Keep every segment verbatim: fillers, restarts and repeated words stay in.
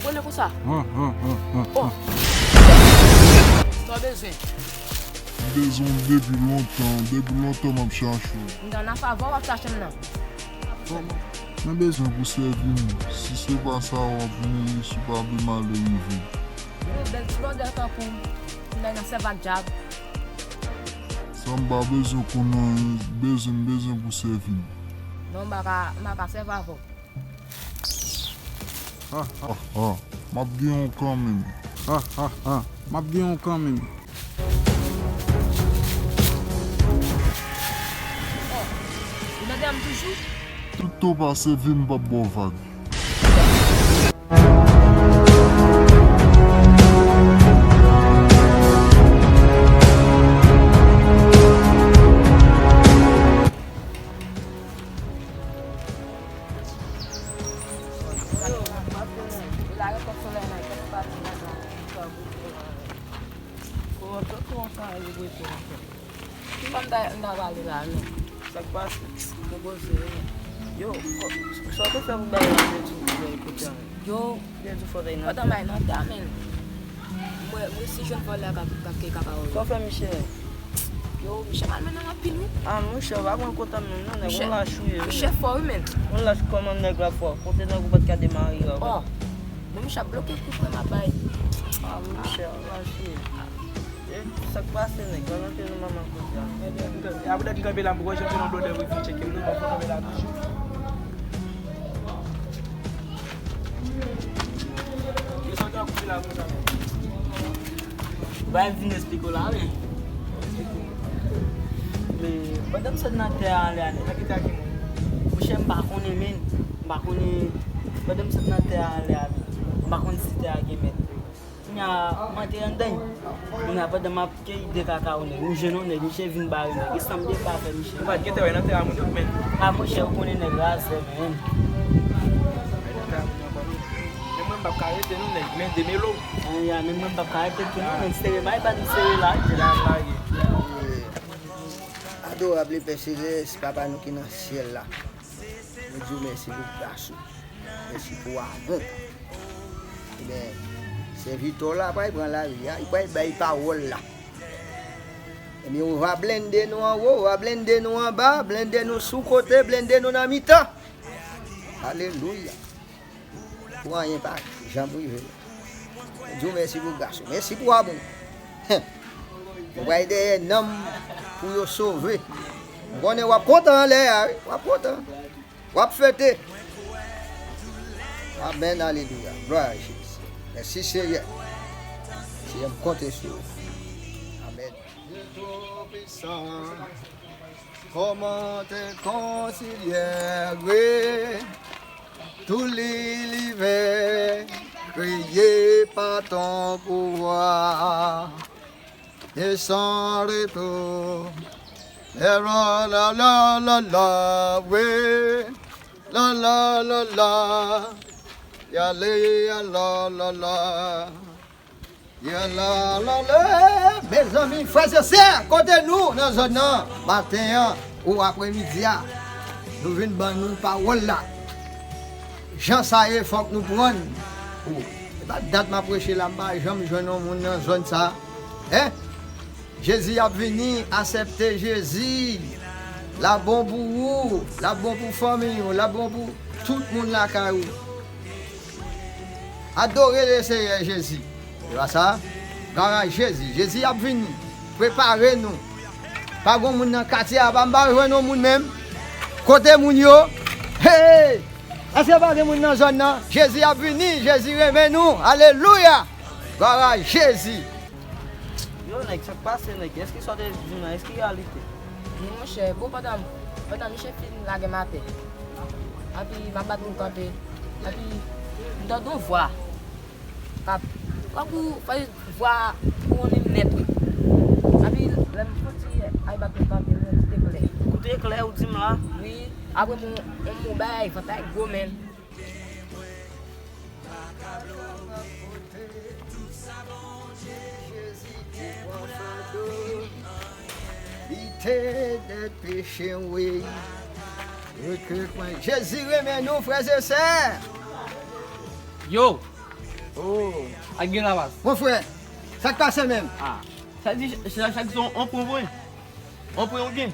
Rele konsa. Hum, hum, hum, hum, Bon. Sa w bezwen? M bezwen w depi lontan, depi lontan m ap chache w. M nan favè w ap chache m nan. Mwen bezwen pou sèvi m. Si se pa sa, w ap mouri, si w pa vle malè rive. Yon bèl ti blòdè tankou m nan sèvi ak dyab. Sa m pa bezwen konn anyen, bezwen m bezwen pou sèvi m. Non, m pa ka, m pa ka sèvi avè w. Ha, ha, ha. M ap gen w kanmenm. Ha, ha, ha. M ap gen w kanmenm. Oh, ou nan dèyè m toujou? Tout tan w pa sèvi m, m p ap ba w vag. Ki kòman ta, m ta pale la, men. Sa k pase? Yo, ko-, sa w te fè pou bagay la te di w kote a? Yo, pandan m al nan ta, men. Mwen, mwen si jwenn vòlè k ap, k ap, k ap, sa w fè Michel? Yo, Michel mal mennen anpil, wi. Ah, monchè, w pa pran kontan menm non, nèg, yon lach ou ye, wi. Michel fò, wi, men. Yon lach kòman nèg la fò? Kote nèg ou pa t ka demare ankò? Oh, men Michel ap bloke kout mwen m ap bay. Ah, monchè, yon lach ou ye. E, sa k pase, nèg? Pandan ke nou manman koze a. Ebyen, apre dat m kanpe la, m poko janm fè yon blòdè pou vin tcheke m, non, mwen fò kanpe la toujou. Yo, sa w t ap fè la konsa, men? Ou pa vin esplike w la, men. Men, pandan m sot nan tè a anlè a, nèg. Sa ki tè a ki moun? Monchè, m pa konnen, men. M pa konnen, pandan m sot nan tè a anlè a, m pa konn si tè a gen mèt. Kounye a, m antre anndan. Kounye a, pandan m ap keyi de kakawo nèg, m jwenn yon nèg, misye vin bare nèg. E sanble pa fè misye. Ou pa t gen tè w nan tè a moun yo, men. A, monchè, ou konnen nèg razè, men. Men mwen, m p ap ka rete, non, nèg, men demele w. A, ya, men mwen, m p ap ka rete tou, non, men sere, bay pa nou sere la. Adorab Pè Selès, Papa nou ki nan syèl la. Nou di w mèsi pou gras ou. Mèsi pou amou. Ebyen, sèvitè w la pral pran lari a, li pral bay pawòl la. Ebyen, ou va blende nou anwo, ou va blende nou anba, blende nou sou kote, blende nou nan mitan. Alelouya. Pou anyen pa janm rive. Mwen di w mèsi pou gras ou. Mèsi pou amou. Mwen pral dèyè nanm pou yo sove. M konnen w ap kontan anlè a, wi. W ap kontan. W ap fete. Amèn, alelouya. Glwa a Jezi. Mèsi, Seyè. Seyè, m konte sou ou. Amèn. Dieu Tout-Puissant, comment t'inconcilier, oui, tout l'univers créé par ton pouvoir. Et sans retour. Et la, la, la, la, la, oui. La, la, la, la. Y aller, ya, la, la, la. Ya, la, la, la. Mezanmi, frè e sè, kote nou nan zòn nan, maten an ou apremidi a, nou vin ban nou pawòl la. Jan sa ye, fòk nou pran l. E pa dat m ap preche la, m pa janm jwenn yon moun nan zòn sa. Hein? Jezi ap vini, asèpte Jezi. L ap bon pou ou, l ap bon pou fanmi w, l ap bon pou tout moun lakay ou. Adore Leseyè Jezi. E pa sa? Glwa a Jezi. Jezi ap vini. Prepare nou. Pa gon moun nan katye a, pa m pa jwenn yon moun menm. Kote moun yo? Hey! Èske pa gen moun nan zòn nan? Jezi ap vini, Jezi renmen nou. Alelouya! Glwa a Jezi. Yo, nèg, sa k pase, nèg? Èske sa w te di m nan, èske reyalite? Wi, monchè, bon, pandan, pandan misye fin lage m atè, epi m ap bat moun kanpe, epi m tande yon vwa k ap, tankou fè vwa wounen m nèt, wi. Epi lè m santi ay bat moun kanpe, m wè yon ti eklè. Kout eklè, ou di m la? Wi, apre m wè yon, yon bagay, vant la gwo, men. Jezi te pran fado, li te dèt peche m, wi. Jezi renmen nou, frè e sè. Yo, Oh. Ak gen lapas. Mon frè, sa k pase menm? Ah. Sa di ch- ch- chak jou on pwen pwen. On pwen on gen.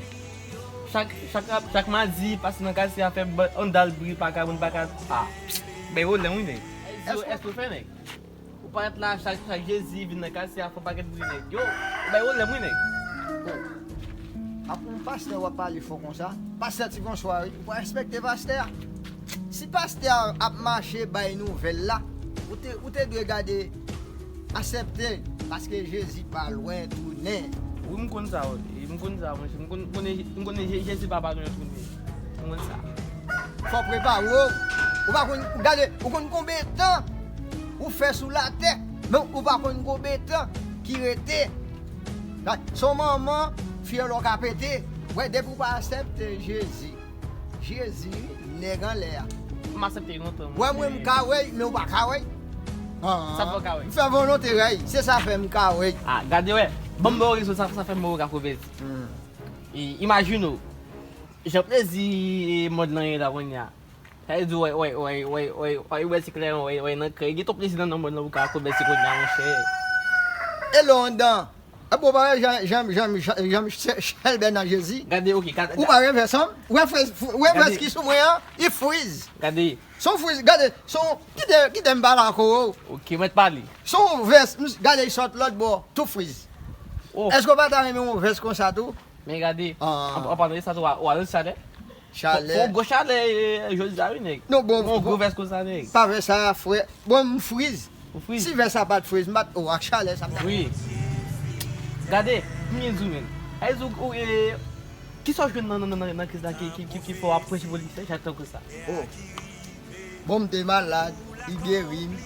Chak chak chak madi pase nan katye a fè ba- on dal bri pa ka moun pa ka. Ah. Bay pwoblèm wi nèg. Èske èske w fè nèg? Ou parèt la chak chak Jezi vin nan katye a fè on pakèt bri nèg. Yo, bay pwoblèm wi nèg. Oh. Apre yon pastè w ap pale fò konsa. Pastè Ti Franswa wi. Ou pa respekte pastè a. Si pastè a ap mache bay nouvèl la, ou te ou te dwe gade aksepte l, paske Jezi pa lwen tounen. Wi, m konn sa, wi. M konn sa, monchè. M konn, m konnen, m konnen Je- Jezi pa pa lwen tounen. M konn sa. Fò w prepare w. Ou pa konn, gade, ou konn konbyen tan ou fè sou latè, men ou pa konn konbyen tan ki rete. Gad, se yon manman, fyèl ou ka pete. Wè, depi ou pa aksepte Jezi, Jezi, nèg anlè a. M aksepte l lontan. Wè, mwen, m ka wè, men ou pa ka wè. Ah, sa fè w ka wè. M fè volonte rèy, se sa fè m ka wè. Ah, gade, wè. Ban m ba w rezon, sa, sa fè m wè w ka konvèti. Hmm. E, imajine w, jan plezi, e, mond lan ye la kounye a. Sa vle di, wè, wè, wè, wè, wè, wè, wè ti klèran, wè, wè, nan krèy. Gen twòp plezi nan, nan mond lan pou ka konvèti kounye a, monchè. E lè w anndan, e bon, pa wè jan, jan, jan, jan, jan Chèlbè nan Jezi. Gade, ok, gade. Ou pa renvès an? Ou wè frèz, ou wè frèz ki sou mwen an? Li friz. Gade. Se yon friz, gade, se yon, kite, kite m pale ak ou. Ok, mèt pale. Se yon vès, gade, li sot lòt bò, tou friz. Oh. Èske w pa ta renmen yon vès konsa tou? Men gade, ah, an, an palan de sa tou, w a, w a wè chalè. Chalè. Fò gwo chalè, e, jodi a wi, nèg. Non, bon, yon gwo vès konsa, nèg. Pa vès sa, frè. Bon, m friz. Ou friz? Si vès sa pa t friz, m pa t, oh, ak chalè sa m ta. Wi. Gade, m byen di w, men. Ay, di w, ou, e, kisa w jwenn nan, nan, nan, nan, nan Kris la ki, ki, ki, ki fè w ap preche pou li, se chak tan konsa? Oh. Bon, m te malad, li geri m.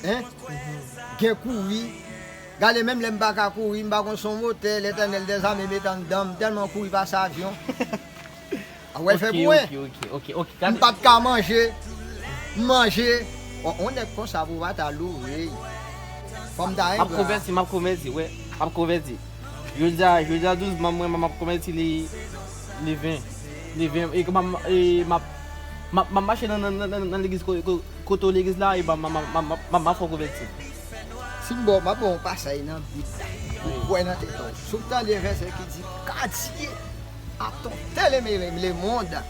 Hein? Gen kouri. Gade, menm lè m pa ka kouri, m pa konn si yon motè, Letènèl dèzame met anndan m, tèlman kouri pase avyon. A wè, fè pou mwen. Ok, ok, ok, ok, ok. M pa t ka manje. M manje. On, on nèg konsa pou w pa ta loure. Fò m ta engra. M ap konvèti, m ap konvèti, wè. M ap konvèti. Jodi a, jodi a douz mwa, mwen, m ap konvèti li, li ven. Li ven. E m ap, e m ap, m ap, m ap mache nan, nan, nan, nan, nan legliz ko-, ko-, kote w legliz la, e m ap, m ap, m ap, m ap, m ap fè w konvèti. Si m ba w, m ap ba w yon pasaj nan Bib la. Ou kwè nan tèt ou. Si w tande vèsè ki di, car Dieu a tant aimé le monde,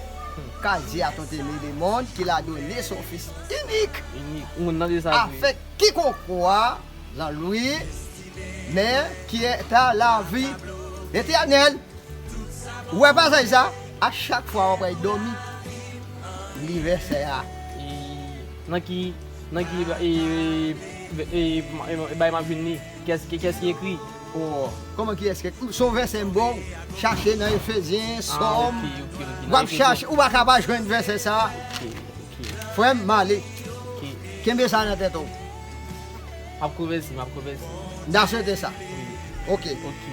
car Dieu a tant aimé le monde, qu'il a donné son Fils unique, afin que quiconque croit en lui, mais qui est à la vie éternelle. Ou wè pasaj sa? A chak fwa w ap pral dòmi, li vèsè a. E, nan ki, nan ki, e, e, e, e, bay m ap jwenn li? Kiyès, ki, kiyès ki ekri? Oh, kòman kiyès ki ekri? Se yon vèsè m ba w, chache nan Efezyen, ah, Sòm. Ok, ok, ok. W ap chache, ou pa ka pa jwenn vèsè sa. Ok. Ok. Frè m, m ale. Ok. Kenbe sa nan tèt ou. M ap konvèti, m ap konvèti. M ta swete sa. Wi. Ok. Ok.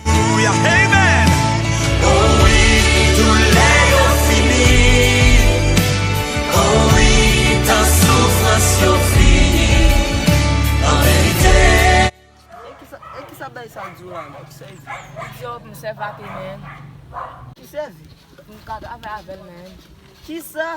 Alelouya. Amen. Oh wi, doulè yo fini. Oh wi, tan soufrans yo fini. An verite. E kisa, e kisa bay sa di w la, non? Kisa l di? Li di yo pou m sèvi a P M N. Ki sèvi? M ka travay avè l, men. Kisa?